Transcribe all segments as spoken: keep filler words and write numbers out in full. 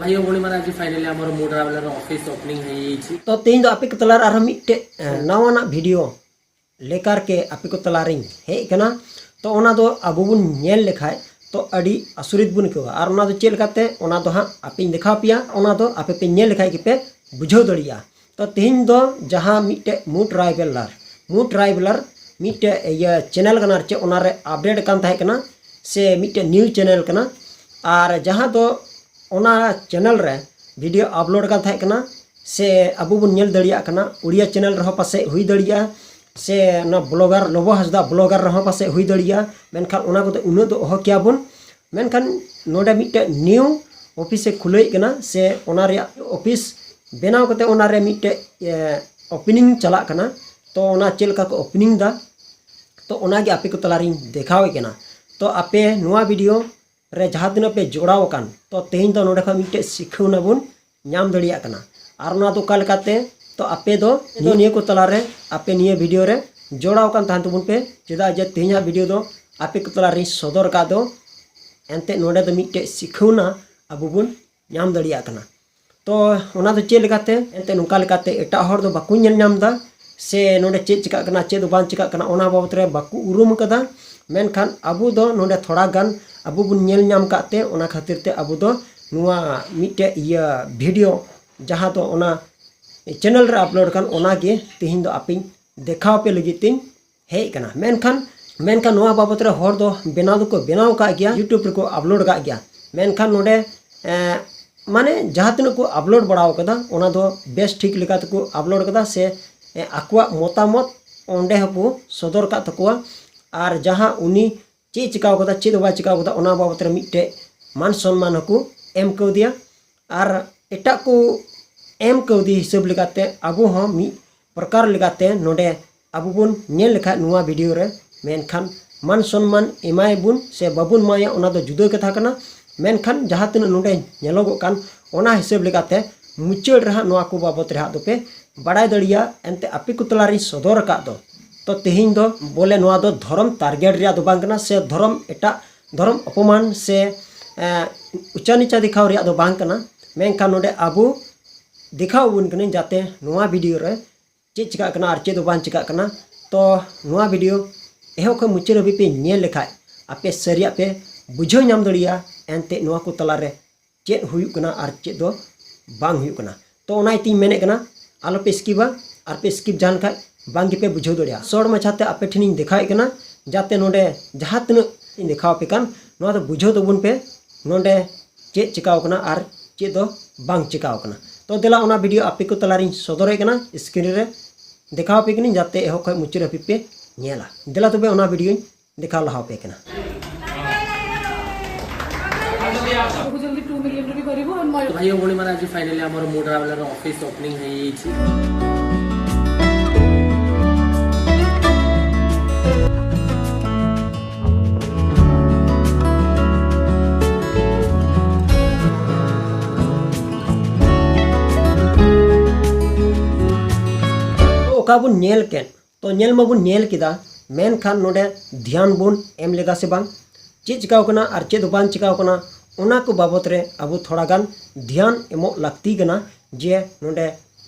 ଆଜି ଫାଇନାଲି ଆମର ମୁଁ ଟ୍ରାଭେଲର ଅଫିସ ଓପନିଂ ହେଇଯାଇଛି। ତ ତେଇଶ ᱫᱚ ᱟᱯᱮ ᱠᱚ ᱛᱟᱞᱟᱨᱮ ᱟᱨᱦᱚᱸ ᱢᱤᱫᱴᱮᱡ ᱱᱟᱣᱟᱱᱟᱜ ᱵᱷᱤᱰᱤᱭᱳ ᱞᱮᱠᱟᱨ ᱠᱮ ᱟᱯᱮ ᱠᱚ ᱛᱟᱞᱟᱨᱤᱧ ᱦᱮᱡ ᱟᱠᱟᱱᱟ᱾ ᱛᱚ ᱚᱱᱟ ᱫᱚ ᱟᱵᱚ ᱵᱚᱱ ᱧᱮᱞ ᱞᱮᱠᱷᱟᱡ ᱛᱚ ᱟᱹᱰᱤ ᱟᱥᱩᱨᱤᱛ ᱵᱚᱱ ᱟᱹᱭᱠᱟᱹᱣᱟ᱾ ᱟᱨ ᱚᱱᱟ ᱫᱚ ᱪᱮᱫ ᱞᱮᱠᱟᱛᱮ, ᱚᱱᱟ ᱫᱚ ᱦᱟᱸᱜ ᱟᱯᱮᱧ ᱫᱮᱠᱷᱟᱣ ᱯᱮᱭᱟ, ᱚᱱᱟ ᱫᱚ ᱟᱯᱮ ᱯᱮ ᱧᱮᱞ ᱞᱮᱠᱷᱟᱡ ᱜᱮᱯᱮ ᱵᱩᱡᱷᱟᱹᱣ ᱫᱟᱲᱮᱭᱟᱜᱼᱟ᱾ ᱛᱚ ᱛᱮᱦᱮᱧ ᱫᱚ ᱡᱟᱦᱟᱸ ᱢᱤᱫᱴᱮᱡ ᱢᱩ ᱴᱨᱟᱭᱵᱮᱞᱟᱨ ᱢᱩ ᱴᱨᱟᱭᱵᱮᱞᱟᱨ ᱢᱤᱫᱴᱮᱡ ᱤᱭᱟᱹ ᱪᱮᱱᱮᱞ ᱠᱟᱱᱟ, ᱟᱨ ᱪᱮᱫ ᱚᱱᱟᱨᱮ ᱟᱯᱰᱮᱴ ᱠᱟᱱ ᱛᱟᱦᱮᱸ ᱠᱟᱱᱟ, ᱥᱮ ᱢᱤᱫᱴᱮᱡ ᱱᱤᱭᱩᱡᱽ ᱪᱮᱱᱮᱞ ᱠᱟᱱᱟ᱾ ᱟᱨ ᱡᱟᱦᱟᱸ ᱫᱚ ᱚᱱᱟ ᱪᱮᱱᱮᱞ ᱨᱮ ᱵᱷᱤᱰᱤᱭᱳ ᱟᱯᱞᱳᱰ ᱠᱟᱱ ᱛᱟᱦᱮᱸ ᱠᱟᱱᱟ, ᱥᱮ ᱟᱵᱚ ᱵᱚᱱ ᱧᱮᱞ ᱫᱟᱲᱮᱭᱟᱜ ᱠᱟᱱᱟ, ᱩᱲᱤᱭᱟ ᱪᱮᱱᱮᱞ ᱨᱮᱦᱚᱸ ᱯᱟᱥᱮᱡ ᱦᱩᱭ ᱫᱟᱲᱮᱭᱟᱜᱼᱟ, ᱥᱮ ᱚᱱᱟ ᱵᱞᱚᱜᱟᱨ ᱞᱚᱵᱚ ᱦᱟᱸᱥᱫᱟ ᱵᱞᱚᱜᱟᱨ ᱨᱮᱦᱚᱸ ᱯᱟᱥᱮᱡ ᱦᱩᱭ ᱫᱟᱲᱮᱭᱟᱜᱼᱟ᱾ ᱢᱮᱱᱠᱷᱟᱱ ᱚᱱᱟ ᱠᱚᱫᱚ ᱩᱱᱟᱹᱜ ᱫᱚ ᱚᱦᱚ ᱠᱮᱭᱟ ᱵᱚᱱ᱾ ᱢᱮᱱᱠᱷᱟᱱ ᱱᱚᱰᱮ ᱢᱤᱫᱴᱮᱡ ᱱᱤᱭᱩ ᱚᱯᱷᱤᱥ ᱮ ᱠᱷᱩᱞᱟᱹᱣᱮᱫ ᱠᱟᱱᱟ, ᱥᱮ ᱚᱱᱟ ᱨᱮᱭᱟᱜ ᱚᱯᱷᱤᱥ ᱵᱮᱱᱟᱣ ᱠᱟᱛᱮ ᱚᱱᱟᱨᱮ ᱢᱤᱫᱴᱮᱡ ᱳᱯᱮᱱᱤᱝ ᱪᱟᱞᱟᱜ ᱠᱟᱱᱟ᱾ ᱛᱚ ᱚᱱᱟ ᱪᱮᱫ ᱞᱮᱠᱟ ᱠᱚ ᱳᱯᱮᱱᱤᱝ ᱫᱟ, ᱛᱚ ᱚᱱᱟᱜᱮ ᱟᱯᱮ ᱠᱚ ᱛᱟᱞᱟᱨᱤᱧ ᱫᱮᱠᱷᱟᱣᱮᱫ ᱠᱟᱱᱟ᱾ ᱛᱚ ᱟᱯᱮ ᱱᱚᱣᱟ ᱵᱷᱤᱰᱤᱭᱳ ᱨᱮ ᱡᱟᱦᱟᱸ ᱛᱤᱱᱟᱹᱜ ᱯᱮ ᱡᱚᱲᱟᱣ ᱟᱠᱟᱱ, ᱛᱚ ᱛᱮᱦᱮᱧ ᱫᱚ ᱱᱚᱰᱮ ᱠᱷᱚᱱ ᱢᱤᱫᱴᱮᱡ ᱥᱤᱠᱷᱟᱹᱣᱱᱟ ᱵᱚᱱ ᱧᱟᱢ ᱫᱟᱲᱮᱭᱟᱜ ᱠᱟᱱᱟ᱾ ᱟᱨ ᱚᱱᱟ ᱫᱚ ᱚᱠᱟ ᱞᱮᱠᱟᱛᱮ? ᱛᱚ ᱟᱯᱮ ᱫᱚ ᱱᱤᱭᱟᱹ ᱠᱚ ᱛᱟᱞᱟᱨᱮ ᱟᱯᱮ ᱱᱤᱭᱟᱹ ᱵᱷᱤᱰᱤᱭᱳ ᱨᱮ ᱡᱚᱲᱟᱣ ᱟᱠᱟᱱ ᱛᱟᱦᱮᱱ ᱛᱟᱵᱚᱱ ᱯᱮ, ᱪᱮᱫᱟᱜ ᱡᱮ ᱛᱮᱦᱮᱧᱟᱜ ᱵᱷᱤᱰᱤᱭᱳ ᱫᱚ ᱟᱯᱮ ᱠᱚ ᱛᱟᱞᱟᱨᱤᱧ ᱥᱚᱫᱚᱨ ᱟᱠᱟᱫ ᱫᱚ᱾ ᱮᱱᱛᱮᱫ ᱱᱚᱰᱮ ᱫᱚ ᱢᱤᱫᱴᱮᱡ ᱥᱤᱠᱷᱟᱹᱣᱱᱟ ᱟᱵᱚ ᱵᱚᱱ ᱧᱟᱢ ᱫᱟᱲᱮᱭᱟᱜ ᱠᱟᱱᱟ᱾ ᱛᱚ ᱚᱱᱟ ᱫᱚ ᱪᱮᱫ ᱞᱮᱠᱟᱛᱮ? ᱮᱱᱛᱮᱫ ᱱᱚᱝᱠᱟ ᱞᱮᱠᱟᱛᱮ ᱮᱴᱟᱜ ᱦᱚᱲ ᱫᱚ ᱵᱟᱠᱚ ᱧᱮᱞ ᱧᱟᱢ ᱮᱫᱟ, ᱥᱮ ᱱᱚᱰᱮ ᱪᱮᱫ ᱪᱤᱠᱟᱜ ᱠᱟᱱᱟ, ᱪᱮᱫ ᱵᱟᱝ ᱪᱤᱠᱟᱜ ᱠᱟᱱᱟ, ᱚᱱᱟ ᱵᱟᱵᱚᱛ ᱨᱮ ᱵᱟᱠᱚ ᱩᱨᱩᱢ ᱟᱠᱟᱫᱟ᱾ ᱢᱮᱱᱠᱷᱟᱱ ᱟᱵᱚ ᱫᱚ ᱱᱚᱰᱮ ᱛᱷᱚᱲᱟ ᱜᱟᱱ ᱟᱵᱚ ᱵᱚᱱ ᱧᱮᱞ ᱧᱟᱢ ᱟᱠᱟᱫ ᱛᱮ, ᱚᱱᱟ ᱠᱷᱟᱹᱛᱤᱨ ᱛᱮ ᱟᱵᱚ ᱫᱚ ᱱᱚᱣᱟ ᱢᱤᱫᱴᱮᱡ ᱤᱭᱟᱹ ᱵᱷᱤᱰᱤᱭᱳ ᱡᱟᱦᱟᱸ ᱫᱚ ᱚᱱᱟ ᱪᱮᱱᱮᱞ ᱨᱮ ᱟᱯᱞᱳᱰ ᱠᱟᱱ, ᱚᱱᱟᱜᱮ ᱛᱮᱦᱮᱧ ᱫᱚ ᱟᱯᱮᱧ ᱫᱮᱠᱷᱟᱣ ᱟᱯᱮ ᱞᱟᱹᱜᱤᱫ ᱛᱤᱧ ᱦᱮᱡ ᱟᱠᱟᱱᱟ᱾ ᱢᱮᱱᱠᱷᱟᱱ ᱢᱮᱱᱠᱷᱟᱱ ᱱᱚᱣᱟ ᱵᱟᱵᱚᱛ ᱨᱮ ᱦᱚᱲ ᱫᱚ ᱵᱮᱱᱟᱣ ᱫᱚᱠᱚ ᱵᱮᱱᱟᱣ ᱟᱠᱟᱫ ᱜᱮᱭᱟ, ᱭᱩᱴᱩᱵᱽ ᱨᱮᱠᱚ ᱟᱯᱞᱳᱰ ᱟᱠᱟᱫ ᱜᱮᱭᱟ᱾ ᱢᱮᱱᱠᱷᱟᱱ ᱱᱚᱰᱮ ᱮᱸ, ᱢᱟᱱᱮ ᱡᱟᱦᱟᱸ ᱛᱤᱱᱟᱹᱜ ᱠᱚ ᱟᱯᱞᱳᱰ ᱵᱟᱲᱟᱣ ᱠᱟᱫᱟ, ᱚᱱᱟ ᱫᱚ ᱵᱮᱥ ᱴᱷᱤᱠ ᱞᱮᱠᱟ ᱛᱮᱠᱚ ᱟᱯᱞᱳᱰ ᱠᱟᱫᱟ, ᱥᱮ ᱮᱸ, ᱟᱠᱚᱣᱟᱜ ᱢᱚᱛᱟᱢᱚᱛ ᱚᱸᱰᱮ ᱦᱚᱸᱠᱚ ᱥᱚᱫᱚᱨ ᱠᱟᱫ ᱛᱟᱠᱚᱣᱟ᱾ ᱟᱨ ᱡᱟᱦᱟᱸ ᱩᱱᱤ ᱪᱮᱫ ᱪᱤᱠᱟᱹᱣ ᱠᱟᱫᱟ, ᱪᱮᱫ ᱦᱚᱸ ᱵᱟᱭ ᱪᱤᱠᱟᱹᱣ ᱠᱟᱫᱟ, ᱚᱱᱟ ᱵᱟᱵᱚᱛ ᱨᱮ ᱢᱤᱫᱴᱮᱡ ᱢᱟᱱ ᱥᱚᱱᱢᱟᱱ ᱦᱚᱸᱠᱚ ᱮᱢ ᱠᱟᱣᱫᱮᱭᱟ᱾ ᱟᱨ ᱮᱴᱟᱜ ᱠᱚ ᱮᱢ ᱠᱟᱹᱣᱫᱤ ᱦᱤᱥᱟᱹᱵ ᱞᱮᱠᱟᱛᱮ ᱟᱵᱚ ᱦᱚᱸ ᱢᱤᱫ ᱯᱨᱚᱠᱟᱨ ᱞᱮᱠᱟᱛᱮ ᱱᱚᱰᱮ ᱟᱵᱚ ᱵᱚᱱ ᱧᱮᱞ ᱞᱮᱠᱷᱟᱡ ᱱᱚᱣᱟ ᱵᱷᱤᱰᱤᱭᱳ ᱨᱮ, ᱢᱮᱱᱠᱷᱟᱱ ᱢᱟᱱ ᱥᱚᱱᱢᱟᱱ ᱮᱢᱟᱭ ᱵᱚᱱ ᱥᱮ ᱵᱟᱵᱚᱱ ᱮᱢᱟᱭᱟ, ᱚᱱᱟ ᱫᱚ ᱡᱩᱫᱟᱹ ᱠᱟᱛᱷᱟ ᱠᱟᱱᱟ᱾ ᱢᱮᱱᱠᱷᱟᱱ ᱡᱟᱦᱟᱸ ᱛᱤᱱᱟᱹᱜ ᱱᱚᱰᱮ ᱧᱮᱞᱚᱜᱚᱜ ᱠᱟᱱ, ᱚᱱᱟ ᱦᱤᱥᱟᱹᱵ ᱞᱮᱠᱟᱛᱮ ᱢᱩᱪᱟᱹᱫ ᱨᱮ ᱦᱟᱸᱜ ᱱᱚᱣᱟ ᱠᱚ ᱵᱟᱵᱚᱛ ᱨᱮ ᱦᱟᱸᱜ ᱫᱚᱯᱮ ᱵᱟᱲᱟᱭ ᱫᱟᱲᱮᱭᱟᱜᱼᱟ᱾ ᱮᱱᱛᱮ ᱟᱯᱮ ᱠᱚ ᱛᱟᱞᱟᱨᱤᱧ ᱥᱚᱫᱚᱨ ᱟᱠᱟᱫ ᱫᱚ, ᱛᱚ ᱛᱮᱦᱮᱧ ᱫᱚ ᱵᱚᱞᱮ ᱱᱚᱣᱟ ᱫᱚ ᱫᱷᱚᱨᱚᱢ ᱴᱟᱨᱜᱮᱴ ᱨᱮᱭᱟᱜ ᱫᱚ ᱵᱟᱝ ᱠᱟᱱᱟ, ᱥᱮ ᱫᱷᱚᱨᱚᱢ ᱮᱴᱟᱜ ᱫᱷᱚᱨᱚᱢ ᱚᱯᱚᱢᱟᱱ ᱥᱮ ᱮᱸ, ᱩᱪᱟ ᱱᱤᱪᱟ ᱫᱮᱠᱷᱟᱣ ᱨᱮᱭᱟᱜ ᱫᱚ ᱵᱟᱝ ᱠᱟᱱᱟ᱾ ᱢᱮᱱᱠᱷᱟᱱ ᱱᱚᱰᱮ ᱟᱵᱚ ᱫᱮᱠᱷᱟᱣ ᱟᱵᱚᱱ ᱠᱟᱹᱱᱟᱹᱧ ᱡᱟᱛᱮ ᱱᱚᱣᱟ ᱵᱷᱤᱰᱤᱭᱳ ᱨᱮ ᱪᱮᱫ ᱪᱤᱠᱟᱹᱜ ᱠᱟᱱᱟ ᱟᱨ ᱪᱮᱫ ᱫᱚ ᱵᱟᱝ ᱪᱤᱠᱟᱹᱜ ᱠᱟᱱᱟ᱾ ᱛᱚ ᱱᱚᱣᱟ ᱵᱷᱤᱰᱤᱭᱳ ᱮᱦᱚᱵ ᱠᱷᱚᱱ ᱢᱩᱪᱟᱹᱫ ᱦᱟᱹᱵᱤᱡ ᱯᱮ ᱧᱮᱞ ᱞᱮᱠᱷᱟᱡ ᱟᱯᱮ ᱥᱟᱹᱨᱤᱭᱟᱜ ᱯᱮ ᱵᱩᱡᱷᱟᱹᱣ ᱧᱟᱢ ᱫᱟᱲᱮᱭᱟᱜᱼᱟ ᱮᱱᱛᱮᱫ ᱱᱚᱣᱟ ᱠᱚ ᱛᱟᱞᱟᱨᱮ ᱪᱮᱫ ᱦᱩᱭᱩᱜ ᱠᱟᱱᱟ ᱟᱨ ᱪᱮᱫ ᱫᱚ ᱵᱟᱝ ᱦᱩᱭᱩᱜ ᱠᱟᱱᱟ᱾ ᱛᱚ ᱚᱱᱟ ᱤᱭᱟᱹᱛᱮᱧ ᱢᱮᱱᱮᱫ ᱠᱟᱱᱟ, ᱟᱞᱚᱯᱮ ᱥᱠᱤᱯᱟ, ᱟᱨ ᱯᱮ ᱥᱠᱤᱯ ᱡᱟᱦᱟᱸ ᱞᱮᱠᱷᱟᱡ ᱵᱟᱝ ᱜᱮᱯᱮ ᱵᱩᱡᱷᱟᱹᱣ ᱫᱟᱲᱮᱭᱟᱜᱼᱟ᱾ ᱥᱚᱨᱴ ᱢᱟᱪᱷᱟᱛᱮ ᱟᱯᱮ ᱴᱷᱮᱱᱤᱧ ᱫᱮᱠᱷᱟᱣᱮᱫ ᱠᱟᱱᱟ, ᱡᱟᱛᱮ ᱱᱚᱰᱮ ᱡᱟᱦᱟᱸ ᱛᱤᱱᱟᱹᱜ ᱤᱧ ᱫᱮᱠᱷᱟᱣ ᱟᱯᱮ ᱠᱟᱱ ᱱᱚᱣᱟ ᱫᱚ ᱵᱩᱡᱷᱟᱹᱣ ᱛᱟᱵᱚᱱ ᱯᱮ, ᱱᱚᱰᱮ ᱪᱮᱫ ᱪᱤᱠᱟᱣ ᱠᱟᱱᱟ ᱟᱨ ᱪᱮᱫ ᱫᱚ ᱵᱟᱝ ᱪᱤᱠᱟᱣ ᱠᱟᱱᱟ᱾ ᱛᱚ ᱫᱮᱞᱟ ᱚᱱᱟ ᱵᱷᱤᱰᱤᱭᱳ ᱟᱯᱮ ᱠᱚ ᱛᱟᱞᱟᱨᱤᱧ ᱥᱚᱫᱚᱨᱮᱫ ᱠᱟᱱᱟ, ᱥᱠᱨᱤᱱ ᱨᱮ ᱫᱮᱠᱷᱟᱣ ᱟᱯᱮ ᱠᱟᱹᱱᱟᱹᱧ, ᱡᱟᱛᱮ ᱮᱦᱚᱵ ᱠᱷᱚᱱ ᱢᱩᱪᱟᱹᱫ ᱦᱟᱹᱵᱤᱡ ᱯᱮ ᱧᱮᱞᱟ᱾ ᱫᱮᱞᱟ ᱛᱚᱵᱮ ᱚᱱᱟ ᱵᱷᱤᱰᱤᱭᱳᱧ ᱫᱮᱠᱷᱟᱣ ᱞᱟᱦᱟ ᱟᱯᱮ ᱠᱟᱱᱟ᱾ ବହୁତ ଜଲ୍ଦି ଟୁ ମିଲିୟନ ରେ ବି କରିବୁ। And my ତ ଭାଇ ଓ ଭଉଣୀମାନେ, ଆଜି ଫାଇନାଲି ଆମର ମୁଁ ଟ୍ରାଭେଲର ଅଫିସ ଓପନିଂ ହେଇଯାଇଛି। ᱚᱠᱟ ᱵᱚᱱ ᱧᱮᱞ ᱠᱮᱫ, ᱛᱚ ᱧᱮᱞ ᱢᱟᱵᱚᱱ ᱧᱮᱞ ᱠᱮᱫᱟ, ᱢᱮᱱᱠᱷᱟᱱ ᱱᱚᱰᱮ ᱫᱷᱮᱭᱟᱱ ᱵᱚᱱ ᱮᱢ ᱞᱮᱫᱟ ᱥᱮ ᱵᱟᱝ, ᱪᱮᱫ ᱪᱤᱠᱟᱣ ᱠᱟᱱᱟ ᱟᱨ ᱪᱮᱫ ᱵᱟᱝ ᱪᱤᱠᱟᱣ ᱠᱟᱱᱟ, ᱚᱱᱟ ᱠᱚ ᱵᱟᱵᱚᱛ ᱨᱮ ᱟᱵᱚ ᱛᱷᱚᱲᱟ ᱜᱟᱱ ᱫᱷᱮᱭᱟᱱ ᱮᱢᱚᱜ ᱞᱟᱹᱠᱛᱤ ᱠᱟᱱᱟ᱾ ᱡᱮ ᱱᱚᱰᱮ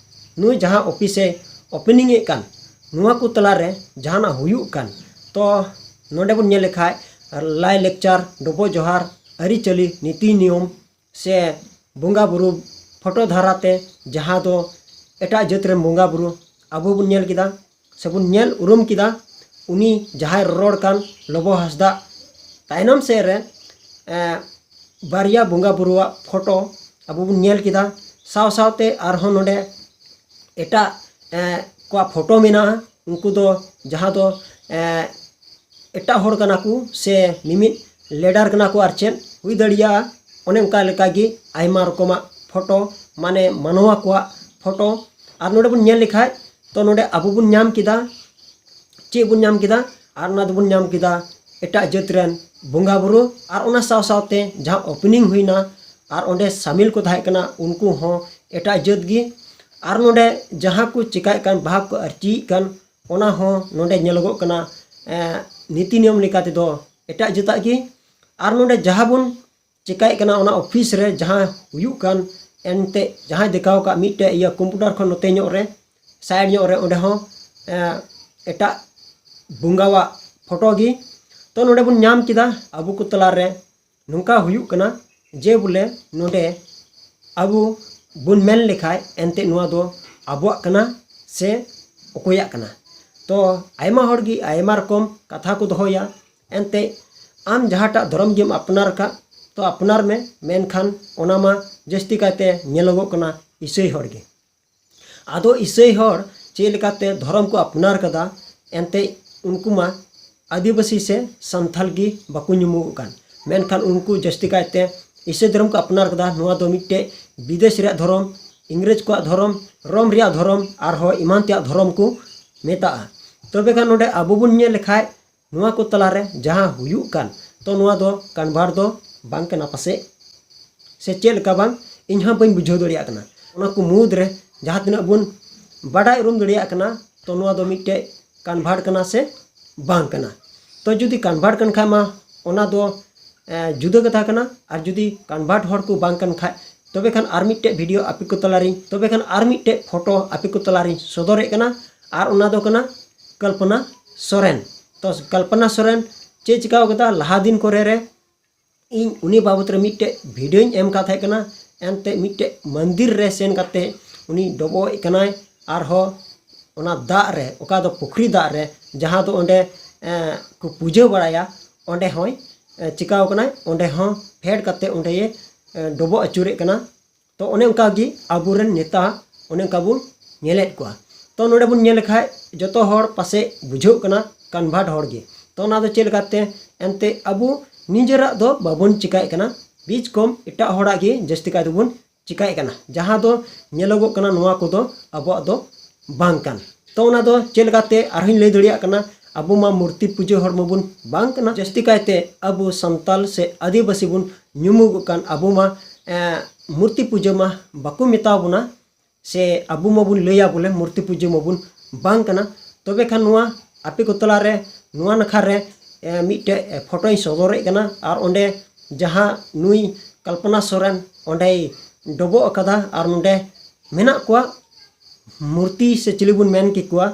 ᱱᱩᱭ ᱡᱟᱦᱟᱸ ᱚᱯᱷᱤᱥᱮ ᱳᱯᱮᱱᱤᱝ ᱮᱫ ᱠᱟᱱ, ᱱᱚᱣᱟ ᱠᱚ ᱛᱟᱞᱟᱨᱮ ᱡᱟᱦᱟᱱᱟᱜ ᱦᱩᱭᱩᱜ ᱠᱟᱱ, ᱛᱚ ᱱᱚᱰᱮ ᱵᱚᱱ ᱧᱮᱞ ᱞᱮᱠᱷᱟᱡ ᱞᱟᱭ ᱞᱮᱠᱪᱟᱨ, ᱰᱚᱵᱚᱜ ᱡᱚᱦᱟᱨ, ᱟᱹᱨᱤᱪᱟᱹᱞᱤ, ᱱᱤᱛᱤ ᱱᱤᱭᱚᱢ ᱥᱮ ᱵᱚᱸᱜᱟ ᱵᱩᱨᱩ ᱯᱷᱳᱴᱳ ᱫᱷᱟᱨᱟᱛᱮ, ᱡᱟᱦᱟᱸ ᱫᱚ ᱮᱴᱟᱜ ᱡᱟᱹᱛ ᱨᱮᱱ ᱵᱚᱸᱜᱟ ᱵᱩᱨᱩ ᱟᱵᱚ ᱵᱚᱱ ᱧᱮᱞ ᱠᱮᱫᱟ ᱥᱮᱵᱚᱱ ᱧᱮᱞ ᱩᱨᱩᱢ ᱠᱮᱫᱟ, ᱩᱱᱤ ᱡᱟᱦᱟᱸᱭ ᱨᱚᱨᱚᱲ ᱠᱟᱱ ᱞᱚᱵᱚ ᱦᱟᱸᱥᱫᱟᱜ, ᱛᱟᱭᱱᱚᱢ ᱥᱮᱫ ᱨᱮ ᱮ, ᱵᱟᱨᱭᱟ ᱵᱚᱸᱜᱟ ᱵᱩᱨᱩᱣᱟᱜ ᱯᱷᱳᱴᱳ ᱟᱵᱚ ᱵᱚᱱ ᱧᱮᱞ ᱠᱮᱫᱟ᱾ ᱥᱟᱶ ᱥᱟᱶᱛᱮ ᱟᱨᱦᱚᱸ ᱱᱚᱰᱮ ᱮᱴᱟᱜ ᱮ, ᱠᱚᱣᱟᱜ ᱯᱷᱳᱴᱳ ᱢᱮᱱᱟᱜᱼᱟ, ᱩᱱᱠᱩ ᱫᱚ ᱡᱟᱦᱟᱸ ᱫᱚ ᱮ, ᱮᱴᱟᱜ ᱦᱚᱲ ᱠᱟᱱᱟ ᱠᱚ ᱥᱮ ᱢᱤᱢᱤᱫ ᱞᱤᱰᱟᱨ ᱠᱟᱱᱟ ᱠᱚ, ᱟᱨ ᱪᱮᱫ ᱦᱩᱭ ᱫᱟᱲᱮᱭᱟᱜᱼᱟ, ᱚᱱᱮ ᱚᱱᱠᱟ ᱞᱮᱠᱟᱜᱮ ᱟᱭᱢᱟ ᱨᱚᱠᱚᱢᱟᱜ ᱯᱷᱳᱴᱳ, ᱢᱟᱱᱮ ᱢᱟᱱᱣᱟ ᱠᱚᱣᱟᱜ ᱯᱷᱳᱴᱳ᱾ ᱟᱨ ᱱᱚᱰᱮ ᱵᱚᱱ ᱧᱮᱞ ᱞᱮᱠᱷᱟᱡ, ᱛᱚ ᱱᱚᱰᱮ ᱟᱵᱚ ᱵᱚᱱ ᱧᱟᱢ ᱠᱮᱫᱟ, ᱪᱮᱫ ᱵᱚᱱ ᱧᱟᱢ ᱠᱮᱫᱟ? ᱟᱨ ᱚᱱᱟ ᱫᱚᱵᱚᱱ ᱧᱟᱢ ᱠᱮᱫᱟ ᱮᱴᱟᱜ ᱡᱟᱹᱛ ᱨᱮᱱ ᱵᱚᱸᱜᱟ ᱵᱩᱨᱩ, ᱟᱨ ᱚᱱᱟ ᱥᱟᱶ ᱥᱟᱶᱛᱮ ᱡᱟᱦᱟᱸ ᱳᱯᱮᱱᱤᱝ ᱦᱩᱭᱱᱟ ᱟᱨ ᱚᱸᱰᱮ ᱥᱟᱢᱤᱞ ᱠᱚ ᱛᱟᱦᱮᱸ ᱠᱟᱱᱟ, ᱩᱱᱠᱩ ᱦᱚᱸ ᱮᱴᱟᱜ ᱡᱟᱹᱛ ᱜᱮ᱾ ᱟᱨ ᱱᱚᱰᱮ ᱡᱟᱦᱟᱸ ᱠᱚ ᱪᱮᱠᱟᱭᱮᱫ ᱠᱟᱱ, ᱵᱟᱦᱟ ᱠᱚ ᱟᱨᱪᱤᱭᱮᱫ ᱠᱟᱱ, ᱚᱱᱟ ᱦᱚᱸ ᱱᱚᱰᱮ ᱧᱮᱞᱚᱜᱚᱜ ᱠᱟᱱᱟ, ᱮ, ᱱᱤᱛᱤ ᱱᱤᱭᱚᱢ ᱞᱮᱠᱟ ᱛᱮᱫᱚ ᱮᱴᱟᱜ ᱡᱟᱹᱛᱟᱜ ᱜᱮ᱾ ᱟᱨ ᱱᱚᱰᱮ ᱡᱟᱦᱟᱸ ᱵᱚᱱ ᱪᱮᱠᱟᱭᱮᱫ ᱠᱟᱱᱟ ᱚᱱᱟ ᱚᱯᱷᱤᱥ ᱨᱮ ᱡᱟᱦᱟᱸ ᱦᱩᱭᱩᱜ ᱠᱟᱱ, ᱮᱱᱛᱮ ᱡᱟᱦᱟᱸᱭ ᱫᱮᱠᱷᱟᱣ ᱟᱠᱟᱫ ᱢᱤᱫᱴᱮᱡ ᱤᱭᱟᱹ ᱠᱚᱢᱯᱩᱴᱟᱨ ᱠᱷᱚᱱ ᱱᱚᱛᱮ ᱧᱚᱜ ᱨᱮ, ᱥᱟᱭᱤᱰ ᱧᱚᱜ ᱨᱮ, ᱚᱸᱰᱮ ᱦᱚᱸ ᱮᱴᱟᱜ ᱵᱚᱸᱜᱟᱣᱟᱜ ᱯᱷᱳᱴᱳ ᱜᱮ᱾ ᱛᱚ ᱱᱚᱰᱮ ᱵᱚᱱ ᱧᱟᱢ ᱠᱮᱫᱟ ᱟᱵᱚ ᱠᱚ ᱛᱟᱞᱟᱨᱮ ᱱᱚᱝᱠᱟ ᱦᱩᱭᱩᱜ ᱠᱟᱱᱟ ᱡᱮ ᱵᱚᱞᱮ ᱱᱚᱰᱮ ᱟᱵᱚ ᱵᱚᱱ ᱢᱮᱱ ᱞᱮᱠᱷᱟᱡ ᱮᱱᱛᱮ ᱱᱚᱣᱟ ᱫᱚ ᱟᱵᱚᱣᱟᱜ ᱠᱟᱱᱟ ᱥᱮ ᱚᱠᱚᱭᱟᱜ ᱠᱟᱱᱟ? ᱛᱚ ᱟᱭᱢᱟ ᱦᱚᱲ ᱜᱮ ᱟᱭᱢᱟ ᱨᱚᱠᱚᱢ ᱠᱟᱛᱷᱟ ᱠᱚ ᱫᱚᱦᱚᱭᱟ᱾ ᱮᱱᱛᱮ ᱟᱢ ᱡᱟᱦᱟᱸᱴᱟᱜ ᱫᱷᱚᱨᱚᱢ ᱜᱮᱢ ᱟᱯᱱᱟᱨ ᱟᱠᱟᱫ, ᱛᱚ ᱟᱯᱱᱟᱨ ᱢᱮ, ᱢᱮᱱᱠᱷᱟᱱ ᱚᱱᱟ ᱢᱟ ᱡᱟᱹᱥᱛᱤ ᱠᱟᱭᱛᱮ ᱧᱮᱞᱚᱜᱚᱜ ᱠᱟᱱᱟ ᱤᱥᱟᱹᱭ ᱦᱚᱲ ᱜᱮ᱾ ᱟᱫᱚ ᱤᱥᱟᱹᱭ ᱦᱚᱲ ᱪᱮᱫ ᱞᱮᱠᱟᱛᱮ ᱫᱷᱚᱨᱚᱢ ᱠᱚ ᱟᱯᱱᱟᱨ ᱠᱟᱫᱟ, ᱮᱱᱛᱮ ᱩᱱᱠᱩ ᱢᱟ ᱟᱹᱫᱤᱵᱟᱹᱥᱤ ᱥᱮ ᱥᱟᱱᱛᱷᱟᱞ ᱜᱮ ᱵᱟᱠᱚ ᱧᱩᱢᱩᱜᱚᱜ ᱠᱟᱱ, ᱢᱮᱱᱠᱷᱟᱱ ᱩᱱᱠᱩ ᱡᱟᱹᱥᱛᱤ ᱠᱟᱭᱛᱮ ᱤᱥᱟᱹᱭ ᱫᱷᱚᱨᱚᱢ ᱠᱚ ᱟᱯᱱᱟᱨ ᱠᱟᱫᱟ᱾ ᱱᱚᱣᱟ ᱫᱚ ᱢᱤᱫᱴᱮᱡ ᱵᱤᱫᱮᱥ ᱨᱮᱭᱟᱜ ᱫᱷᱚᱨᱚᱢ, ᱤᱝᱨᱮᱡᱽ ᱠᱚᱣᱟᱜ ᱫᱷᱚᱨᱚᱢ, ᱨᱳᱢ ᱨᱮᱭᱟᱜ ᱫᱷᱚᱨᱚᱢ, ᱟᱨᱦᱚᱸ ᱮᱢᱟᱱ ᱛᱮᱭᱟᱜ ᱫᱷᱚᱨᱚᱢ ᱠᱚ ᱢᱮᱛᱟᱜᱼᱟ᱾ ᱛᱚᱵᱮ ᱠᱷᱟᱱ ᱱᱚᱰᱮ ᱟᱵᱚ ᱵᱚᱱ ᱧᱮᱞ ᱞᱮᱠᱷᱟᱡ ᱱᱚᱣᱟ ᱠᱚ ᱛᱟᱞᱟᱨᱮ ᱡᱟᱦᱟᱸ ᱦᱩᱭᱩᱜ ᱠᱟᱱ, ᱛᱚ ᱱᱚᱣᱟ ᱫᱚ ᱠᱚᱱᱵᱷᱟᱨᱴ ᱫᱚ ᱵᱟᱝ ᱠᱟᱱᱟ ᱯᱟᱥᱮᱡ, ᱥᱮ ᱪᱮᱫ ᱞᱮᱠᱟ ᱵᱟᱝ, ᱤᱧ ᱦᱚᱸ ᱵᱟᱹᱧ ᱵᱩᱡᱷᱟᱹᱣ ᱫᱟᱲᱮᱭᱟᱜ ᱠᱟᱱᱟ᱾ ᱚᱱᱟ ᱠᱚ ᱢᱩᱫᱽ ᱨᱮ ᱡᱟᱦᱟᱸ ᱛᱤᱱᱟᱹᱜ ᱵᱚᱱ ᱵᱟᱰᱟᱭ ᱩᱨᱩᱢ ᱫᱟᱲᱮᱭᱟᱜ ᱠᱟᱱᱟ, ᱛᱚ ᱱᱚᱣᱟ ᱫᱚ ᱢᱤᱫᱴᱮᱡ ᱠᱚᱱᱵᱷᱟᱨᱴ ᱠᱟᱱᱟ ᱥᱮ ᱵᱟᱝ ᱠᱟᱱᱟ? ᱛᱚ ᱡᱩᱫᱤ ᱠᱚᱱᱵᱷᱟᱨᱴ ᱠᱟᱱ ᱠᱷᱟᱡ ᱢᱟ ᱚᱱᱟ ᱫᱚ ᱮ, ᱡᱩᱫᱟᱹ ᱠᱟᱛᱷᱟ ᱠᱟᱱᱟ᱾ ᱟᱨ ᱡᱩᱫᱤ ᱠᱚᱱᱵᱷᱟᱨᱴ ᱦᱚᱲ ᱠᱚ ᱵᱟᱝ ᱠᱟᱱ ᱠᱷᱟᱡ, ᱛᱚᱵᱮ ᱠᱷᱟᱱ ᱟᱨ ᱢᱤᱫᱴᱮᱡ ᱵᱷᱤᱰᱤᱭᱳ ᱟᱯᱮ ᱠᱚ ᱛᱟᱞᱟᱨᱤᱧ, ᱛᱚᱵᱮ ᱠᱷᱟᱱ ᱟᱨ ᱢᱤᱫᱴᱮᱡ ᱯᱷᱳᱴᱳ ᱟᱯᱮ ᱠᱚ ᱛᱟᱞᱟᱨᱤᱧ ᱥᱚᱫᱚᱨᱮᱫ ᱠᱟᱱᱟ᱾ ᱟᱨ ᱚᱱᱟ ᱫᱚ ᱠᱟᱱᱟ ᱠᱚᱞᱯᱚᱱᱟ ᱥᱚᱨᱮᱱ᱾ ᱛᱚ ᱠᱚᱞᱯᱚᱱᱟ ᱥᱚᱨᱮᱱ ᱪᱮᱫ ᱪᱤᱠᱟᱹᱣ ᱠᱟᱫᱟ ᱞᱟᱦᱟ ᱫᱤᱱ ᱠᱚᱨᱮ ᱨᱮ, ᱤᱧ ᱩᱱᱤ ᱵᱟᱵᱚᱫ ᱨᱮ ᱢᱤᱫᱴᱮᱡ ᱵᱷᱤᱰᱤᱭᱳᱧ ᱮᱢ ᱠᱟᱫ ᱛᱟᱦᱮᱸ ᱠᱟᱱᱟ᱾ ᱮᱱᱛᱮ ᱢᱤᱫᱴᱮᱡ ᱢᱚᱱᱫᱤᱨ ᱨᱮ ᱥᱮᱱ ᱠᱟᱛᱮ ᱩᱱᱤ ᱰᱚᱵᱚᱜ ᱮᱫ ᱠᱟᱱᱟᱭ, ᱟᱨᱦᱚᱸ ᱚᱱᱟ ᱫᱟᱜ ᱨᱮ, ᱚᱠᱟ ᱫᱚ ᱯᱩᱠᱷᱨᱤ ᱫᱟᱜ ᱨᱮ, ᱡᱟᱦᱟᱸ ᱫᱚ ᱚᱸᱰᱮ ᱮ, ᱠᱚ ᱯᱩᱡᱟᱹ ᱵᱟᱲᱟᱭᱟ, ᱚᱸᱰᱮ ᱦᱚᱸᱭ ᱮ, ᱪᱤᱠᱟᱹᱣ ᱠᱟᱱᱟᱭ, ᱚᱸᱰᱮ ᱦᱚᱸ ᱯᱷᱮᱰ ᱠᱟᱛᱮ ᱚᱸᱰᱮᱭᱮ ᱮ, ᱰᱚᱵᱚᱜ ᱟᱹᱪᱩᱨᱮᱫ ᱠᱟᱱᱟ᱾ ᱛᱚ ᱚᱱᱮ ᱚᱱᱠᱟ ᱜᱮ ᱟᱵᱚᱨᱮᱱ ᱱᱮᱛᱟ ᱚᱱᱮ ᱚᱱᱠᱟ ᱵᱚᱱ ᱧᱮᱞᱮᱫ ᱠᱚᱣᱟ᱾ ᱛᱚ ᱱᱚᱰᱮ ᱵᱚᱱ ᱧᱮᱞ ᱞᱮᱠᱷᱟᱡ ᱡᱚᱛᱚ ᱦᱚᱲ ᱯᱟᱥᱮᱡ ᱵᱩᱡᱷᱟᱹᱜ ᱠᱟᱱᱟ ᱠᱚᱱᱵᱷᱟᱨᱴ ᱦᱚᱲ ᱜᱮ᱾ ᱛᱚ ᱚᱱᱟ ᱫᱚ ᱪᱮᱫ ᱞᱮᱠᱟᱛᱮ? ᱮᱱᱛᱮ ᱟᱵᱚ ᱱᱤᱡᱮᱨᱟᱜ ᱫᱚ ᱵᱟᱵᱚᱱ ᱪᱤᱠᱟᱭᱮᱫ ᱠᱟᱱᱟ, ᱵᱤᱡ ᱠᱚᱢ ᱮᱴᱟᱜ ᱦᱚᱲᱟᱜ ᱜᱮ ᱡᱟᱹᱥᱛᱤ ᱠᱟᱭ ᱫᱚᱵᱚᱱ ᱪᱤᱠᱟᱭᱮᱫ ᱠᱟᱱᱟ᱾ ᱡᱟᱦᱟᱸ ᱫᱚ ᱧᱮᱞᱚᱜᱚᱜ ᱠᱟᱱᱟ ᱱᱚᱣᱟ ᱠᱚᱫᱚ ᱟᱵᱚᱣᱟᱜ ᱫᱚ ᱵᱟᱝ ᱠᱟᱱ᱾ ᱛᱚ ᱚᱱᱟ ᱫᱚ ᱪᱮᱫ ᱞᱮᱠᱟᱛᱮ ᱟᱨᱦᱚᱸᱧ ᱞᱟᱹᱭ ᱫᱟᱲᱮᱭᱟᱜ ᱠᱟᱱᱟ, ᱟᱵᱚ ᱢᱟ ᱢᱩᱨᱛᱤ ᱯᱩᱡᱟᱹ ᱦᱚᱲ ᱢᱟᱵᱚᱱ ᱵᱟᱝ ᱠᱟᱱᱟ᱾ ᱡᱟᱹᱥᱛᱤ ᱠᱟᱭᱛᱮ ᱟᱵᱚ ᱥᱟᱱᱛᱟᱞ ᱥᱮ ᱟᱹᱫᱤᱵᱟᱹᱥᱤ ᱵᱚᱱ ᱧᱩᱢᱩᱜᱚᱜ ᱠᱟᱱ, ᱟᱵᱚ ᱢᱟ ᱮ, ᱢᱩᱨᱛᱤ ᱯᱩᱡᱟᱹ ᱢᱟ ᱵᱟᱠᱚ ᱢᱮᱛᱟ ᱵᱚᱱᱟ, ᱥᱮ ᱟᱵᱚ ᱢᱟᱵᱚᱱ ᱞᱟᱹᱭᱟ ᱵᱚᱞᱮ ᱢᱩᱨᱛᱤ ᱯᱩᱡᱟᱹ ᱢᱟᱵᱚᱱ ᱵᱟᱝ ᱠᱟᱱᱟ᱾ ᱛᱚᱵᱮ ᱠᱷᱟᱱ ᱱᱚᱣᱟ ᱟᱯᱮ ᱠᱚ ᱛᱟᱞᱟᱨᱮ ᱱᱚᱣᱟ ᱱᱟᱠᱷᱟ ᱨᱮ ᱮ, ᱢᱤᱫᱴᱮᱡ ᱯᱷᱳᱴᱳᱧ ᱥᱚᱫᱚᱨᱮᱫ ᱠᱟᱱᱟ, ᱟᱨ ᱚᱸᱰᱮ ᱡᱟᱦᱟᱸ ᱱᱩᱭ ᱠᱚᱞᱯᱚᱱᱟ ᱥᱚᱨᱮᱱ ᱚᱸᱰᱮᱭ ᱰᱚᱵᱚᱜ ᱟᱠᱟᱫᱟ ᱟᱨ ᱱᱚᱸᱰᱮ ᱢᱮᱱᱟᱜ ᱠᱚᱣᱟ ᱢᱩᱨᱛᱤ ᱥᱮ ᱪᱤᱞᱤ ᱵᱚᱱ ᱢᱮᱱ ᱠᱮᱠᱚᱣᱟ᱾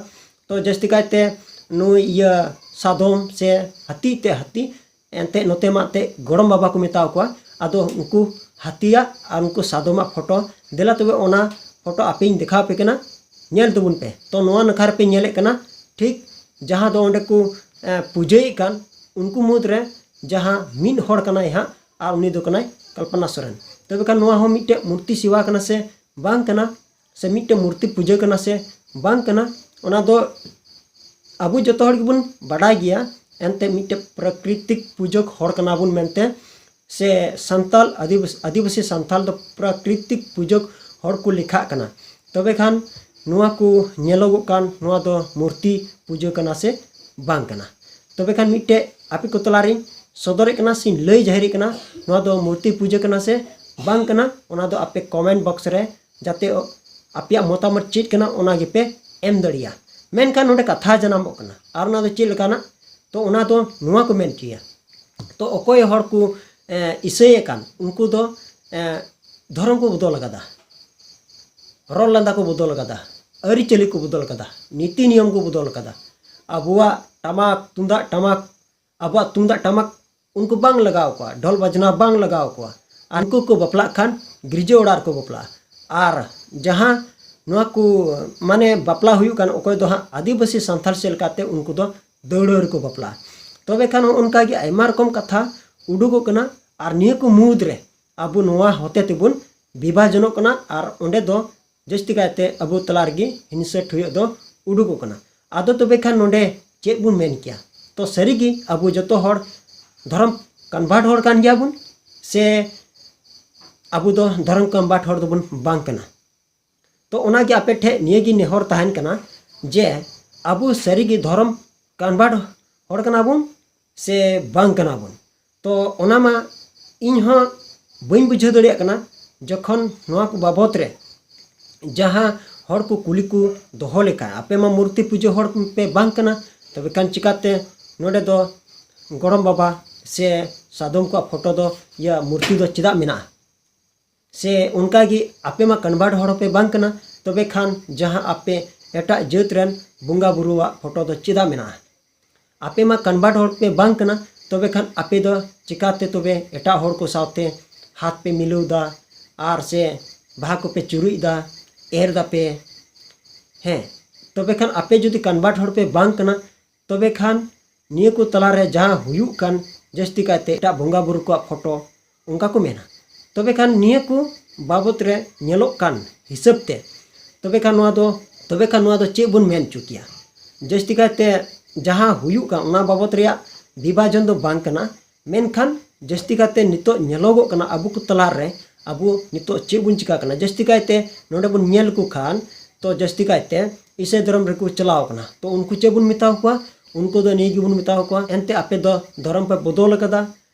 ᱛᱚ ᱡᱟᱹᱥᱛᱤ ᱠᱟᱭᱛᱮ ᱱᱩᱭ ᱤᱭᱟᱹ ᱥᱟᱫᱚᱢ ᱥᱮ ᱦᱟᱹᱛᱤ ᱛᱮ ᱦᱟᱹᱛᱤ, ᱮᱱᱛᱮᱫ ᱱᱚᱛᱮ ᱢᱟ ᱮᱱᱛᱮᱫ ᱜᱚᱲᱚᱢ ᱵᱟᱵᱟ ᱠᱚ ᱢᱮᱛᱟᱣ ᱠᱚᱣᱟ᱾ ᱟᱫᱚ ᱩᱱᱠᱩ ᱦᱟᱹᱛᱤᱭᱟᱜ ᱟᱨ ᱩᱱᱠᱩ ᱥᱟᱫᱚᱢᱟᱜ ᱯᱷᱳᱴᱳ, ᱫᱮᱞᱟ ᱛᱚᱵᱮ ᱚᱱᱟ ᱯᱷᱳᱴᱳ ᱟᱯᱮᱧ ᱫᱮᱠᱷᱟᱣ ᱟᱯᱮ ᱠᱟᱱᱟ, ᱧᱮᱞ ᱛᱟᱵᱚᱱ ᱯᱮ᱾ ᱛᱚ ᱱᱚᱣᱟ ᱱᱟᱠᱷᱟ ᱨᱮᱯᱮ ᱧᱮᱞᱮᱫ ᱠᱟᱱᱟ, ᱴᱷᱤᱠ ᱡᱟᱦᱟᱸ ᱫᱚ ᱚᱸᱰᱮ ᱠᱚ ᱮ, ᱯᱩᱡᱟᱹᱭᱮᱫ ᱠᱟᱱ, ᱩᱱᱠᱩ ᱢᱩᱫᱽᱨᱮ ᱡᱟᱦᱟᱸ ᱢᱤᱫ ᱦᱚᱲ ᱠᱟᱱᱟᱭ ᱦᱟᱸᱜ, ᱟᱨ ᱩᱱᱤ ᱫᱚ ᱠᱟᱱᱟᱭ ᱠᱚᱞᱯᱚᱱᱟ ᱥᱚᱨᱮᱱ᱾ ᱛᱚᱵᱮ ᱠᱷᱟᱱ ᱱᱚᱣᱟ ᱦᱚᱸ ᱢᱤᱫᱴᱮᱡ ᱢᱩᱨᱛᱤ ᱥᱮᱵᱟ ᱠᱟᱱᱟ ᱥᱮ ᱵᱟᱝ ᱠᱟᱱᱟ, ᱥᱮ ᱢᱤᱫᱴᱮᱡ ᱢᱩᱨᱛᱤ ᱯᱩᱡᱟᱹ ᱠᱟᱱᱟ ᱥᱮ ᱵᱟᱝ ᱠᱟᱱᱟ, ᱚᱱᱟ ᱫᱚ ᱟᱵᱚ ᱡᱚᱛᱚ ᱦᱚᱲ ᱜᱮᱵᱚᱱ ᱵᱟᱰᱟᱭ ᱜᱮᱭᱟ᱾ ᱮᱱᱛᱮ ᱢᱤᱫᱴᱮᱡ ᱯᱨᱟᱠᱨᱤᱛᱤᱠ ᱯᱩᱡᱚᱠ ᱦᱚᱲ ᱠᱟᱱᱟ ᱵᱚᱱ ᱢᱮᱱᱛᱮ, ᱥᱮ ᱥᱟᱱᱛᱟᱞ ᱟᱹᱫᱤᱵᱟᱹᱥᱤ, ᱟᱹᱫᱤᱵᱟᱹᱥᱤ ᱥᱟᱱᱛᱟᱞ ᱫᱚ ᱯᱨᱟᱠᱨᱤᱛᱤᱠ ᱯᱩᱡᱚᱠ ᱦᱚᱲ ᱠᱚ ᱞᱮᱠᱷᱟᱜ ᱠᱟᱱᱟ᱾ ᱛᱚᱵᱮ ᱠᱷᱟᱱ ᱱᱚᱣᱟ ᱠᱚ ᱧᱮᱞᱚᱜᱚᱜ ᱠᱟᱱ, ᱱᱚᱣᱟ ᱫᱚ ᱢᱩᱨᱛᱤ ᱯᱩᱡᱟᱹ ᱠᱟᱱᱟ ᱥᱮ ᱵᱟᱝ ᱠᱟᱱᱟ? ᱛᱚᱵᱮ ᱠᱷᱟᱱ ᱢᱤᱫᱴᱮᱡ ᱟᱯᱮ ᱠᱚ ᱛᱟᱞᱟᱨᱤᱧ ᱥᱚᱫᱚᱨᱮᱫ ᱠᱟᱱᱟ ᱥᱮᱧ ᱞᱟᱹᱭ ᱡᱟᱦᱮᱨᱮᱫ ᱠᱟᱱᱟ, ᱱᱚᱣᱟ ᱫᱚ ᱢᱩᱨᱛᱤ ᱯᱩᱡᱟᱹ ᱠᱟᱱᱟ ᱥᱮ ᱵᱟᱝ ᱠᱟᱱᱟ, ᱚᱱᱟ ᱫᱚ ᱟᱯᱮ ᱠᱚᱢᱮᱱᱴ ᱵᱚᱠᱥ ᱨᱮ ᱡᱟᱛᱮ ᱟᱯᱮᱭᱟᱜ ᱢᱚᱛᱟᱢᱚᱛ ᱪᱮᱫ ᱠᱟᱱᱟ, ᱚᱱᱟ ᱜᱮᱯᱮ ᱮᱢ ᱫᱟᱲᱮᱭᱟᱜᱼᱟ᱾ ᱢᱮᱱᱠᱷᱟᱱ ᱱᱚᱰᱮ ᱠᱟᱛᱷᱟ ᱡᱟᱱᱟᱢᱚᱜ ᱠᱟᱱᱟ, ᱟᱨ ᱚᱱᱟ ᱫᱚ ᱪᱮᱫ ᱞᱮᱠᱟᱱᱟᱜ? ᱛᱚ ᱚᱱᱟ ᱫᱚ ᱱᱚᱣᱟ ᱠᱚ ᱢᱮᱱ ᱦᱚᱪᱚᱭᱟ᱾ ᱛᱚ ᱚᱠᱚᱭ ᱦᱚᱲ ᱠᱚ ᱮ, ᱤᱥᱟᱹᱭᱮᱫ ᱠᱟᱱ, ᱩᱱᱠᱩ ᱫᱚ ᱮ, ᱫᱷᱚᱨᱚᱢ ᱠᱚ ᱵᱚᱫᱚᱞ ᱟᱠᱟᱫᱟ, ᱨᱚᱲ ᱞᱟᱸᱫᱟ ᱠᱚ ᱵᱚᱫᱚᱞ ᱟᱠᱟᱫᱟ, ᱟᱹᱨᱤᱪᱟᱹᱞᱤ ᱠᱚ ᱵᱚᱫᱚᱞ ᱟᱠᱟᱫᱟ, ᱱᱤᱛᱤ ᱱᱤᱭᱚᱢ ᱠᱚ ᱵᱚᱫᱚᱞ ᱟᱠᱟᱫᱟ᱾ ᱟᱵᱚᱣᱟᱜ ᱴᱟᱢᱟᱠ ᱛᱩᱢᱫᱟᱜ ᱴᱟᱢᱟᱠ, ᱟᱵᱚᱣᱟᱜ ᱛᱩᱢᱫᱟᱜ ᱴᱟᱢᱟᱠ ᱩᱱᱠᱩ ᱵᱟᱝ ᱞᱟᱜᱟᱣ ᱠᱚᱣᱟ, ᱰᱷᱚᱞ ᱵᱟᱡᱽᱱᱟ ᱵᱟᱝ ᱞᱟᱜᱟᱣ ᱠᱚᱣᱟ᱾ ᱟᱨ ᱩᱱᱠᱩ ᱠᱚ ᱵᱟᱯᱞᱟᱜ ᱠᱷᱟᱱ ᱜᱤᱨᱡᱟᱹ ᱚᱲᱟᱜ ᱨᱮᱠᱚ ᱵᱟᱯᱞᱟᱜᱼᱟ᱾ ᱟᱨ ᱡᱟᱦᱟᱸ ᱱᱚᱣᱟ ᱠᱚ ᱢᱟᱱᱮ ᱵᱟᱯᱞᱟ ᱦᱩᱭᱩᱜ ᱠᱟᱱ, ᱚᱠᱚᱭ ᱫᱚ ᱦᱟᱸᱜ ᱟᱹᱫᱤᱵᱟᱹᱥᱤ ᱥᱟᱱᱛᱟᱲ ᱥᱮᱫ ᱞᱮᱠᱟᱛᱮ ᱩᱱᱠᱩ ᱫᱚ ᱫᱟᱹᱣᱲᱟᱹ ᱨᱮᱠᱚ ᱵᱟᱯᱞᱟᱜᱼᱟ᱾ ᱛᱚᱵᱮ ᱠᱷᱟᱱ ᱦᱚᱸ ᱚᱱᱠᱟᱜᱮ ᱟᱭᱢᱟ ᱨᱚᱠᱚᱢ ᱠᱟᱛᱷᱟ ᱩᱰᱩᱠᱚᱜ ᱠᱟᱱᱟ, ᱟᱨ ᱱᱤᱭᱟᱹ ᱠᱚ ᱢᱩᱫᱽ ᱨᱮ ᱟᱵᱚ ᱱᱚᱣᱟ ᱦᱚᱛᱮ ᱛᱮᱵᱚᱱ ᱵᱤᱵᱷᱟᱡᱚᱱᱚᱜ ᱠᱟᱱᱟ, ᱟᱨ ᱚᱸᱰᱮ ᱫᱚ ᱡᱟᱹᱥᱛᱤ ᱠᱟᱭᱛᱮ ᱟᱵᱚ ᱛᱟᱞᱟ ᱨᱮᱜᱮ ᱦᱤᱝᱥᱟᱹ ᱴᱷᱩᱭᱟᱹᱜ ᱫᱚ ᱩᱰᱩᱠᱚᱜ ᱠᱟᱱᱟ᱾ ᱟᱫᱚ ᱛᱚᱵᱮ ᱠᱷᱟᱱ ᱱᱚᱰᱮ ᱪᱮᱫ ᱵᱚᱱ ᱢᱮᱱ ᱠᱮᱭᱟ? ᱛᱚ ᱥᱟᱹᱨᱤᱜᱮ ᱟᱵᱚ ᱡᱚᱛᱚ ᱦᱚᱲ ᱫᱷᱚᱨᱚᱢ ᱠᱚᱱᱵᱷᱟᱨᱴ ᱦᱚᱲ ᱠᱟᱱ ᱜᱮᱭᱟᱵᱚᱱ, ᱥᱮ ᱟᱵᱚ ᱫᱚ ᱫᱷᱚᱨᱚᱢ ᱠᱚᱱᱵᱷᱟᱨᱴ ᱦᱚᱲ ᱫᱚᱵᱚᱱ ᱵᱟᱝ ᱠᱟᱱᱟ? ᱛᱚ ᱚᱱᱟᱜᱮ ᱟᱯᱮ ᱴᱷᱮᱡ ᱱᱤᱭᱟᱹᱜᱮ ᱱᱮᱦᱚᱨ ᱛᱟᱦᱮᱱ ᱠᱟᱱᱟ ᱡᱮ ᱟᱵᱚ ᱥᱟᱹᱨᱤᱜᱮ ᱫᱷᱚᱨᱚᱢ ᱠᱚᱱᱵᱷᱟᱨᱴ ᱦᱚᱲ ᱠᱟᱱᱟ ᱵᱚᱱ ᱥᱮ ᱵᱟᱝ ᱠᱟᱱᱟ ᱵᱚᱱ? ᱛᱚ ᱚᱱᱟ ᱢᱟ ᱤᱧ ᱦᱚᱸ ᱵᱟᱹᱧ ᱵᱩᱡᱷᱟᱹᱣ ᱫᱟᱲᱮᱭᱟᱜ ᱠᱟᱱᱟ᱾ ᱡᱚᱠᱷᱚᱱ ᱱᱚᱣᱟ ᱠᱚ ᱵᱟᱵᱚᱛ ᱨᱮ ᱡᱟᱦᱟᱸ ᱦᱚᱲ ᱠᱚ ᱠᱩᱞᱤ ᱠᱚ ᱫᱚᱦᱚ ᱞᱮᱠᱷᱟᱱ, ᱟᱯᱮ ᱢᱟ ᱢᱩᱨᱛᱤ ᱯᱩᱡᱟᱹ ᱦᱚᱲ ᱯᱮ ᱵᱟᱝ ᱠᱟᱱᱟ, ᱛᱚᱵᱮ ᱠᱷᱟᱱ ᱪᱤᱠᱟᱛᱮ ᱱᱚᱰᱮ ᱫᱚ ᱜᱚᱲᱚᱢ ᱵᱟᱵᱟ ᱥᱮ ᱥᱟᱫᱚᱢ ᱠᱚᱣᱟᱜ ᱯᱷᱳᱴᱳ ᱫᱚ, ᱤᱭᱟᱹ ᱢᱩᱨᱛᱤ ᱫᱚ ᱪᱮᱫᱟᱜ ᱢᱮᱱᱟᱜᱼᱟ? ᱥᱮ ᱚᱱᱠᱟᱜᱮ ᱟᱯᱮ ᱢᱟ ᱠᱚᱱᱵᱷᱟᱨᱴ ᱦᱚᱲ ᱦᱚᱸᱯᱮ ᱵᱟᱝ ᱠᱟᱱᱟ, ᱛᱚᱵᱮ ᱠᱷᱟᱱ ᱡᱟᱦᱟᱸ ᱟᱯᱮ ᱮᱴᱟᱜ ᱡᱟᱹᱛ ᱨᱮᱱ ᱵᱚᱸᱜᱟ ᱵᱩᱨᱩᱣᱟᱜ ᱯᱷᱳᱴᱳ ᱫᱚ ᱪᱮᱫᱟᱜ ᱢᱮᱱᱟᱜᱼᱟ? ᱟᱯᱮ ᱢᱟ ᱠᱚᱱᱵᱷᱟᱨᱴ ᱦᱚᱲ ᱯᱮ ᱵᱟᱝ ᱠᱟᱱᱟ, ᱛᱚᱵᱮ ᱠᱷᱟᱱ ᱟᱯᱮ ᱫᱚ ᱪᱤᱠᱟᱛᱮ ᱛᱚᱵᱮ ᱮᱴᱟᱜ ᱦᱚᱲ ᱠᱚ ᱥᱟᱶᱛᱮ ᱦᱟᱛ ᱯᱮ ᱢᱤᱞᱟᱹᱣ ᱫᱟ ᱟᱨ ᱥᱮ ᱵᱟᱦᱟ ᱠᱚᱯᱮ ᱪᱩᱨᱩᱡ ᱫᱟ, ᱮᱨ ᱫᱟᱯᱮ? ᱦᱮᱸ, ᱛᱚᱵᱮ ᱠᱷᱟᱱ ᱟᱯᱮ ᱡᱩᱫᱤ ᱠᱚᱱᱵᱷᱟᱨᱴ ᱦᱚᱲ ᱯᱮ ᱵᱟᱝ ᱠᱟᱱᱟ, ᱛᱚᱵᱮ ᱠᱷᱟᱱ ᱱᱤᱭᱟᱹ ᱠᱚ ᱛᱟᱞᱟᱨᱮ ᱡᱟᱦᱟᱸ ᱦᱩᱭᱩᱜ ᱠᱟᱱ, ᱡᱟᱹᱥᱛᱤ ᱠᱟᱭᱛᱮ ᱮᱴᱟᱜ ᱵᱚᱸᱜᱟ ᱵᱩᱨᱩ ᱠᱚᱣᱟᱜ ᱯᱷᱳᱴᱳ, ᱚᱱᱠᱟ ᱠᱚ ᱢᱮᱱᱟ᱾ ᱛᱚᱵᱮ ᱠᱷᱟᱱ ᱱᱤᱭᱟᱹ ᱠᱚ ᱵᱟᱵᱚᱛ ᱨᱮ ᱧᱮᱞᱚᱜ ᱠᱟᱱ ᱦᱤᱥᱟᱹᱵ ᱛᱮ, ᱛᱚᱵᱮ ᱠᱷᱟᱱ ᱱᱚᱣᱟ ᱫᱚ, ᱛᱚᱵᱮ ᱠᱷᱟᱱ ᱱᱚᱣᱟ ᱫᱚ ᱪᱮᱫ ᱵᱚᱱ ᱢᱮᱱ ᱦᱚᱪᱚ ᱠᱮᱭᱟ? ᱡᱟᱹᱥᱛᱤ ᱠᱟᱭᱛᱮ ᱡᱟᱦᱟᱸ ᱦᱩᱭᱩᱜ ᱠᱟᱱ, ᱚᱱᱟ ᱵᱟᱵᱚᱛ ᱨᱮᱭᱟᱜ ᱵᱤᱵᱷᱟᱡᱚᱱ ᱫᱚ ᱵᱟᱝ ᱠᱟᱱᱟ, ᱢᱮᱱᱠᱷᱟᱱ ᱡᱟᱹᱥᱛᱤ ᱠᱟᱭᱛᱮ ᱱᱤᱛᱚᱜ ᱧᱮᱞᱚᱜᱚᱜ ᱠᱟᱱᱟ, ᱟᱵᱚ ᱠᱚ ᱛᱟᱞᱟᱨᱮ ᱟᱵᱚ ᱱᱤᱛᱚᱜ ᱪᱮᱫ ᱵᱚᱱ ᱪᱤᱠᱟ ᱠᱟᱱᱟ? ᱡᱟᱹᱥᱛᱤ ᱠᱟᱭᱛᱮ ᱱᱚᱰᱮ ᱵᱚᱱ ᱧᱮᱞ ᱠᱚ ᱠᱷᱟᱱ, ᱛᱚ ᱡᱟᱹᱥᱛᱤ ᱠᱟᱭᱛᱮ ᱤᱥᱟᱹᱭ ᱫᱷᱚᱨᱚᱢ ᱨᱮᱠᱚ ᱪᱟᱞᱟᱣ ᱠᱟᱱᱟ᱾ ᱛᱚ ᱩᱱᱠᱩ ᱪᱮᱫ ᱵᱚᱱ ᱢᱮᱛᱟ ᱠᱚᱣᱟ? ᱩᱱᱠᱩ ᱫᱚ ᱱᱤᱭᱟᱹ ᱜᱮᱵᱚᱱ ᱢᱮᱛᱟ ᱠᱚᱣᱟ, ᱮᱱᱛᱮ ᱟᱯᱮ ᱫᱚ ᱫᱷᱚᱨᱚᱢ ᱯᱮ ᱵᱚᱫᱚᱞ ᱟᱠᱟᱫᱟ,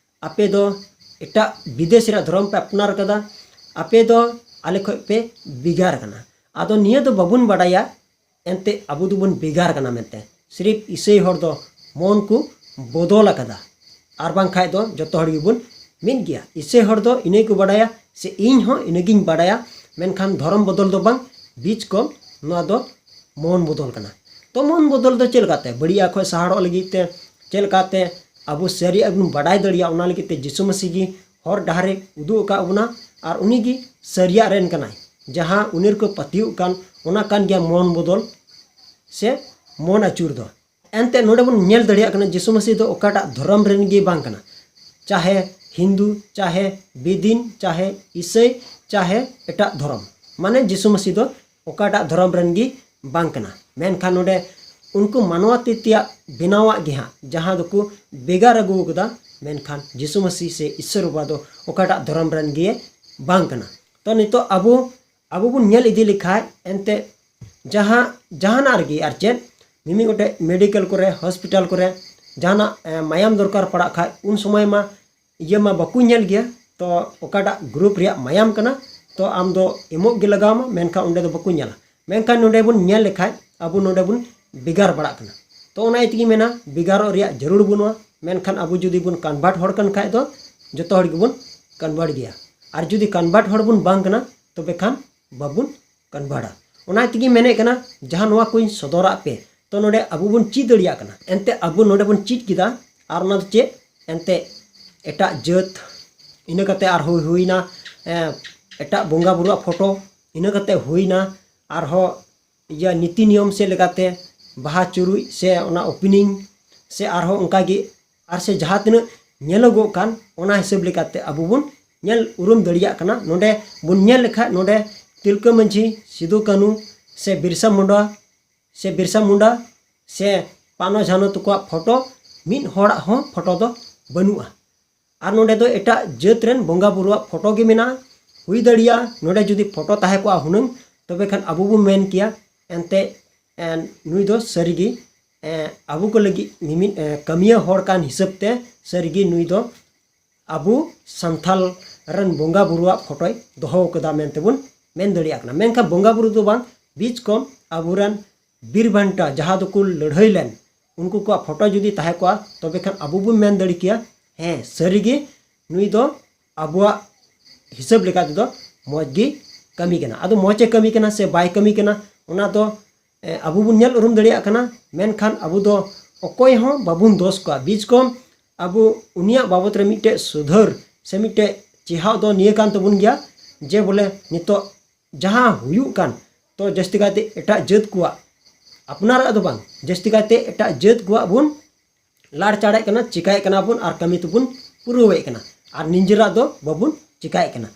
ᱟᱯᱮ ᱫᱚ ᱮᱴᱟᱜ ᱵᱤᱫᱮᱥ ᱨᱮᱭᱟᱜ ᱫᱷᱚᱨᱚᱢ ᱯᱮ ᱟᱯᱱᱟᱨ ᱟᱠᱟᱫᱟ, ᱟᱯᱮ ᱫᱚ ᱟᱞᱮ ᱠᱷᱚᱡ ᱯᱮ ᱵᱷᱮᱜᱟᱨ ᱟᱠᱟᱱᱟ᱾ ᱟᱫᱚ ᱱᱤᱭᱟᱹ ᱫᱚ ᱵᱟᱵᱚᱱ ᱵᱟᱰᱟᱭᱟ, ᱮᱱᱛᱮ ᱟᱵᱚ ᱫᱚᱵᱚᱱ ᱵᱷᱮᱜᱟᱨ ᱟᱠᱟᱱᱟ ᱢᱮᱱᱛᱮ᱾ ᱥᱤᱨᱤᱯ ᱤᱥᱟᱹᱭ ᱦᱚᱲ ᱫᱚ ᱢᱚᱱ ᱠᱚ ᱵᱚᱫᱚᱞ ᱟᱠᱟᱫᱟ, ᱟᱨ ᱵᱟᱝᱠᱷᱟᱡ ᱫᱚ ᱡᱚᱛᱚ ᱦᱚᱲ ᱜᱮᱵᱚᱱ ᱢᱤᱫ ᱜᱮᱭᱟ᱾ ᱤᱥᱟᱹᱭ ᱦᱚᱲ ᱫᱚ ᱤᱱᱟᱹ ᱜᱮᱠᱚ ᱵᱟᱰᱟᱭᱟ, ᱥᱮ ᱤᱧ ᱦᱚᱸ ᱤᱱᱟᱹᱜᱤᱧ ᱵᱟᱰᱟᱭᱟ, ᱢᱮᱱᱠᱷᱟᱱ ᱫᱷᱚᱨᱚᱢ ᱵᱚᱫᱚᱞ ᱫᱚ ᱵᱟᱝ, ᱵᱤᱪ ᱠᱚᱢ ᱱᱚᱣᱟ ᱫᱚ ᱢᱚᱱ ᱵᱚᱫᱚᱞ ᱠᱟᱱᱟ᱾ ᱛᱚ ᱢᱚᱱ ᱵᱚᱫᱚᱞ ᱫᱚ ᱪᱮᱫ ᱞᱮᱠᱟᱛᱮ? ᱵᱟᱹᱲᱤᱡᱟᱜ ᱠᱷᱚᱱ ᱥᱟᱦᱟᱲᱚᱜ ᱞᱟᱹᱜᱤᱫ ᱛᱮ ᱪᱮᱫ ᱞᱮᱠᱟᱛᱮ ᱟᱵᱚ ᱥᱟᱹᱨᱤᱭᱟᱜ ᱵᱚᱱ ᱵᱟᱰᱟᱭ ᱫᱟᱲᱮᱭᱟᱜᱼᱟ, ᱚᱱᱟ ᱞᱟᱹᱜᱤᱫ ᱛᱮ ᱡᱤᱥᱩ ᱢᱟᱹᱥᱤ ᱜᱮ ᱦᱚᱨ ᱰᱟᱦᱟᱨᱮ ᱩᱫᱩᱜ ᱟᱠᱟᱫ ᱵᱚᱱᱟ, ᱟᱨ ᱩᱱᱤ ᱜᱮ ᱥᱟᱹᱨᱤᱭᱟᱜ ᱨᱮᱱ ᱠᱟᱱᱟᱭ᱾ ᱡᱟᱦᱟᱸ ᱩᱱᱤ ᱨᱮᱠᱚ ᱯᱟᱹᱛᱭᱟᱹᱜ ᱠᱟᱱ, ᱚᱱᱟ ᱠᱟᱱ ᱜᱮᱭᱟ ᱢᱚᱱ ᱵᱚᱫᱚᱞ ᱥᱮ ᱢᱚᱱ ᱟᱹᱪᱩᱨ ᱫᱚ᱾ ᱮᱱᱛᱮ ᱱᱚᱰᱮ ᱵᱚᱱ ᱧᱮᱞ ᱫᱟᱲᱮᱭᱟᱜ ᱠᱟᱱᱟ, ᱡᱤᱥᱩ ᱢᱟᱹᱥᱤ ᱫᱚ ᱚᱠᱟᱴᱟᱜ ᱫᱷᱚᱨᱚᱢ ᱨᱮᱱ ᱜᱮ ᱵᱟᱝ ᱠᱟᱱᱟ, ᱪᱟᱦᱮ ᱦᱤᱱᱫᱩ, ᱪᱟᱦᱮ ᱵᱮᱫᱤᱱ, ᱪᱟᱦᱮ ᱤᱥᱟᱹᱭ, ᱪᱟᱦᱮ ᱮᱴᱟᱜ ᱫᱷᱚᱨᱚᱢ, ᱢᱟᱱᱮ ᱡᱤᱥᱩ ᱢᱟᱹᱥᱤ ᱫᱚ ᱚᱠᱟᱴᱟᱜ ᱫᱷᱚᱨᱚᱢ ᱨᱮᱱ ᱜᱮ ᱵᱟᱝ ᱠᱟᱱᱟ᱾ ᱢᱮᱱᱠᱷᱟᱱ ᱱᱚᱰᱮ ᱩᱱᱠᱩ ᱢᱟᱱᱣᱟ ᱛᱤ ᱛᱮᱭᱟᱜ ᱵᱮᱱᱟᱣᱟᱜ ᱜᱮ ᱦᱟᱸᱜ ᱡᱟᱦᱟᱸ ᱫᱚᱠᱚ ᱵᱷᱮᱜᱟᱨ ᱟᱹᱜᱩ ᱟᱠᱟᱫᱟ, ᱢᱮᱱᱠᱷᱟᱱ ᱡᱤᱥᱩ ᱢᱟᱹᱥᱤ ᱥᱮ ᱤᱥᱥᱚᱨ ᱵᱟᱵᱟ ᱫᱚ ᱚᱠᱟᱴᱟᱜ ᱫᱷᱚᱨᱚᱢ ᱨᱮᱱ ᱜᱮ ᱵᱟᱝ ᱠᱟᱱᱟ᱾ ᱛᱚ ᱱᱤᱛᱚᱜ ᱟᱵᱚ, ᱟᱵᱚ ᱵᱚᱱ ᱧᱮᱞ ᱤᱫᱤ ᱞᱮᱠᱷᱟᱡ, ᱮᱱᱛᱮ ᱡᱟᱦᱟᱸ, ᱡᱟᱦᱟᱱᱟᱜ ᱨᱮᱜᱮ ᱟᱨ ᱪᱮᱫ, ᱢᱤᱢᱤᱫ ᱜᱚᱴᱮᱡ ᱢᱮᱰᱤᱠᱮᱞ ᱠᱚᱨᱮ, ᱦᱚᱥᱯᱤᱴᱟᱞ ᱠᱚᱨᱮ ᱡᱟᱦᱟᱱᱟᱜ, ᱮ, ᱢᱟᱭᱟᱢ ᱫᱚᱨᱠᱟᱨ ᱯᱟᱲᱟᱜ ᱠᱷᱟᱡ, ᱩᱱ ᱥᱚᱢᱚᱭ ᱢᱟ ᱤᱭᱟᱹ ᱢᱟ ᱵᱟᱠᱚ ᱧᱮᱞ ᱜᱮᱭᱟ᱾ ᱛᱚ ᱚᱠᱟᱴᱟᱜ ᱜᱨᱩᱯ ᱨᱮᱭᱟᱜ ᱢᱟᱭᱟᱢ ᱠᱟᱱᱟ, ᱛᱚ ᱟᱢ ᱫᱚ ᱮᱢᱚᱜ ᱜᱮ ᱞᱟᱜᱟᱣ ᱟᱢᱟ, ᱢᱮᱱᱠᱷᱟᱱ ᱚᱸᱰᱮ ᱫᱚ ᱵᱟᱠᱚ ᱧᱮᱞᱟ᱾ ᱢᱮᱱᱠᱷᱟᱱ ᱱᱚᱰᱮ ᱵᱚᱱ ᱧᱮᱞ ᱞᱮᱠᱷᱟᱡ, ᱟᱵᱚ ᱱᱚᱰᱮ ᱵᱚᱱ ᱵᱷᱮᱜᱟᱨ ᱵᱟᱲᱟᱜ ᱠᱟᱱᱟ᱾ ᱛᱚ ᱚᱱᱟ ᱤᱭᱟᱹ ᱛᱮᱜᱮ ᱢᱮᱱᱟ, ᱵᱷᱮᱜᱟᱨᱚᱜ ᱨᱮᱭᱟᱜ ᱡᱟᱹᱨᱩᱲ ᱵᱟᱹᱱᱩᱜᱼᱟ᱾ ᱢᱮᱱᱠᱷᱟᱱ ᱟᱵᱚ ᱡᱩᱫᱤ ᱵᱚᱱ convert ᱦᱚᱲ ᱠᱟᱱ ᱠᱷᱟᱡ ᱫᱚ ᱡᱚᱛᱚ ᱦᱚᱲ ᱜᱮᱵᱚᱱ convert ᱜᱮᱭᱟ᱾ ᱟᱨ ᱡᱩᱫᱤ convert ᱦᱚᱲ ᱵᱚᱱ ᱵᱟᱝ ᱠᱟᱱᱟ, ᱛᱚᱵᱮ ᱠᱷᱟᱱ ᱵᱟᱵᱚᱱ convert ᱟ᱾ ᱚᱱᱟ ᱛᱮᱜᱮ ᱢᱮᱱᱮᱫ ᱠᱟᱱᱟ, ᱡᱟᱦᱟᱸ ᱱᱚᱣᱟ ᱠᱚᱧ ᱥᱚᱫᱚᱨᱟᱜ ᱯᱮ, ᱛᱚ ᱱᱚᱰᱮ ᱟᱵᱚ ᱵᱚᱱ ᱪᱮᱫ ᱫᱟᱲᱮᱭᱟᱜ ᱠᱟᱱᱟ᱾ ᱮᱱᱛᱮ ᱟᱵᱚ ᱱᱚᱰᱮ ᱵᱚᱱ ᱪᱮᱫ ᱠᱮᱫᱟ, ᱟᱨ ᱚᱱᱟ ᱫᱚ ᱪᱮᱫ? ᱮᱱᱛᱮ ᱮᱴᱟᱜ ᱡᱟᱹᱛ, ᱤᱱᱟᱹ ᱠᱟᱛᱮ ᱟᱨᱦᱚᱸ ᱦᱩᱭᱱᱟ, ᱮ, ᱮᱴᱟᱜ ᱵᱚᱸᱜᱟ ᱵᱩᱨᱩᱣᱟᱜ ᱯᱷᱳᱴᱳ, ᱤᱱᱟᱹ ᱠᱟᱛᱮ ᱦᱩᱭᱱᱟ ᱟᱨᱦᱚᱸ ᱤᱭᱟᱹ ᱱᱤᱛᱤ ᱱᱤᱭᱚᱢ ᱥᱮᱫ ᱞᱮᱠᱟᱛᱮ ᱵᱟᱦᱟ ᱪᱩᱨᱩᱡ ᱥᱮ ᱚᱱᱟ opening ᱥᱮ ᱟᱨᱦᱚᱸ ᱚᱱᱠᱟ ᱜᱮ ᱟᱨ ᱥᱮ ᱡᱟᱦᱟᱸ ᱛᱤᱱᱟᱹᱜ ᱧᱮᱞᱚᱜᱚᱜ ᱠᱟᱱ, ᱚᱱᱟ ᱦᱤᱥᱟᱹᱵ ᱞᱮᱠᱟᱛᱮ ᱟᱵᱚ ᱵᱚᱱ ᱧᱮᱞ ᱩᱨᱩᱢ ᱫᱟᱲᱮᱭᱟᱜ ᱠᱟᱱᱟ᱾ ᱱᱚᱰᱮ ᱵᱚᱱ ᱧᱮᱞ ᱞᱮᱠᱷᱟᱡ, ᱱᱚᱰᱮ ᱛᱤᱞᱠᱟᱹ ᱢᱟᱹᱡᱷᱤ, ᱥᱤᱫᱩ ᱠᱟᱹᱱᱦᱩ ᱥᱮ ᱵᱤᱨᱥᱟ ᱢᱩᱱᱰᱟ ᱥᱮ ᱵᱤᱨᱥᱟ ᱢᱩᱱᱰᱟ ᱥᱮ ᱯᱟᱱᱚ ᱡᱷᱟᱱᱚ ᱛᱟᱠᱚᱣᱟᱜ ᱯᱷᱳᱴᱳ, ᱢᱤᱫ ᱦᱚᱲᱟᱜ ᱦᱚᱸ ᱯᱷᱳᱴᱳ ᱫᱚ ᱵᱟᱹᱱᱩᱜᱼᱟ᱾ ᱟᱨ ᱱᱚᱰᱮ ᱫᱚ ᱮᱴᱟᱜ ᱡᱟᱹᱛ ᱨᱮᱱ ᱵᱚᱸᱜᱟ ᱵᱩᱨᱩᱣᱟᱜ ᱯᱷᱳᱴᱳ ᱜᱮ ᱢᱮᱱᱟᱜᱼᱟ᱾ ᱦᱩᱭ ᱫᱟᱲᱮᱭᱟᱜᱼᱟ ᱱᱚᱰᱮ ᱡᱩᱫᱤ ᱯᱷᱳᱴᱳ ᱛᱟᱦᱮᱸ ᱠᱚᱜᱼᱟ ᱦᱩᱱᱟᱹᱝ, ᱛᱚᱵᱮ ᱠᱷᱟᱱ ᱟᱵᱚ ᱵᱚᱱ ᱢᱮᱱ ᱠᱮᱭᱟ, ᱮᱱᱛᱮ, ᱮ, ᱱᱩᱭ ᱫᱚ ᱥᱟᱹᱨᱤᱜᱮ, ᱮ, ᱟᱵᱚ ᱠᱚ ᱞᱟᱹᱜᱤᱫ ᱢᱤᱢᱤᱫ, ᱮ, ᱠᱟᱹᱢᱤᱭᱟᱹ ᱦᱚᱲ ᱠᱟᱱ ᱦᱤᱥᱟᱹᱵ ᱛᱮ ᱥᱟᱹᱨᱤᱜᱮ ᱱᱩᱭ ᱫᱚ ᱟᱵᱚ ᱥᱟᱱᱛᱟᱞ ᱨᱮᱱ ᱵᱚᱸᱜᱟ ᱵᱩᱨᱩᱣᱟᱜ ᱯᱷᱳᱴᱳᱭ ᱫᱚᱦᱚ ᱟᱠᱟᱫᱟ ᱢᱮᱱᱛᱮ ᱵᱚᱱ ᱢᱮᱱ ᱫᱟᱲᱮᱭᱟᱜ ᱠᱟᱱᱟ᱾ ᱢᱮᱱᱠᱷᱟᱱ ᱵᱚᱸᱜᱟ ᱵᱩᱨᱩ ᱫᱚ ᱵᱟᱝ, ᱵᱤᱪ ᱠᱚᱢ ᱟᱵᱚᱨᱮᱱ ᱵᱤᱨ ᱵᱟᱱᱴᱟ ᱡᱟᱦᱟᱸ ᱫᱚᱠᱚ ᱞᱟᱹᱲᱦᱟᱹᱭ ᱞᱮᱱ, ᱩᱱᱠᱩ ᱠᱚᱣᱟᱜ ᱯᱷᱳᱴᱳ ᱡᱩᱫᱤ ᱛᱟᱦᱮᱸ ᱠᱚᱜᱼᱟ, ᱛᱚᱵᱮ ᱠᱷᱟᱱ ᱟᱵᱚ ᱵᱚᱱ ᱢᱮᱱ ᱫᱟᱲᱮ ᱠᱮᱭᱟ, ᱦᱮᱸ, ᱥᱟᱹᱨᱤᱜᱮ ᱱᱩᱭ ᱫᱚ ᱟᱵᱚᱣᱟᱜ ᱦᱤᱥᱟᱹᱵ ᱞᱮᱠᱟ ᱛᱮᱫᱚ ᱢᱚᱡᱽ ᱜᱮ ᱠᱟᱹᱢᱤ ᱠᱟᱱᱟ᱾ ᱟᱫᱚ ᱢᱚᱡᱽ ᱮ ᱠᱟᱹᱢᱤ ᱠᱟᱱᱟ ᱥᱮ ᱵᱟᱭ ᱠᱟᱹᱢᱤ ᱠᱟᱱᱟ, ᱚᱱᱟ ᱫᱚ, ᱮ, ᱟᱵᱚ ᱵᱚᱱ ᱧᱮᱞ ᱩᱨᱩᱢ ᱫᱟᱲᱮᱭᱟᱜ ᱠᱟᱱᱟ᱾ ᱢᱮᱱᱠᱷᱟᱱ ᱟᱵᱚ ᱫᱚ ᱚᱠᱚᱭ ᱦᱚᱸ ᱵᱟᱵᱚᱱ ᱫᱳᱥ ᱠᱚᱣᱟ᱾ ᱵᱤᱪ ᱠᱚᱢ ᱟᱵᱚ ᱩᱱᱤᱭᱟᱜ ᱵᱟᱵᱚᱛ ᱨᱮ ᱢᱤᱫᱴᱮᱡ ᱥᱩᱫᱷᱟᱹᱨ ᱥᱮ ᱢᱤᱫᱴᱮᱡ ᱪᱮᱦᱟᱣ ᱫᱚ ᱱᱤᱭᱟᱹ ᱠᱟᱱ ᱛᱟᱵᱚᱱ ᱜᱮᱭᱟ, ᱡᱮ ᱵᱚᱞᱮ ᱱᱤᱛᱚᱜ ᱡᱟᱦᱟᱸ ᱦᱩᱭᱩᱜ ᱠᱟᱱ, ᱛᱚ ᱡᱟᱹᱥᱛᱤ ᱠᱟᱭᱛᱮ ᱮᱴᱟᱜ ᱡᱟᱹᱛ ᱠᱚᱣᱟᱜ, ᱟᱯᱱᱟᱨᱟᱜ ᱫᱚ ᱵᱟᱝ, ᱡᱟᱹᱥᱛᱤ ᱠᱟᱭᱛᱮ ᱮᱴᱟᱜ ᱡᱟᱹᱛ ᱠᱚᱣᱟᱜ ᱵᱚᱱ ᱞᱟᱲᱪᱟᱲᱮᱫ ᱠᱟᱱᱟ, ᱪᱤᱠᱟᱭᱮᱫ ᱠᱟᱱᱟ ᱵᱚᱱ ᱟᱨ ᱠᱟᱹᱢᱤ ᱛᱮᱵᱚᱱ ᱯᱩᱨᱟᱹᱣᱮᱫ ᱠᱟᱱᱟ, ᱟᱨ ᱱᱤᱡᱮᱨᱟᱜ ᱫᱚ ᱵᱟᱵᱚᱱ ᱪᱤᱠᱟᱭᱮᱫ ᱠᱟᱱᱟ᱾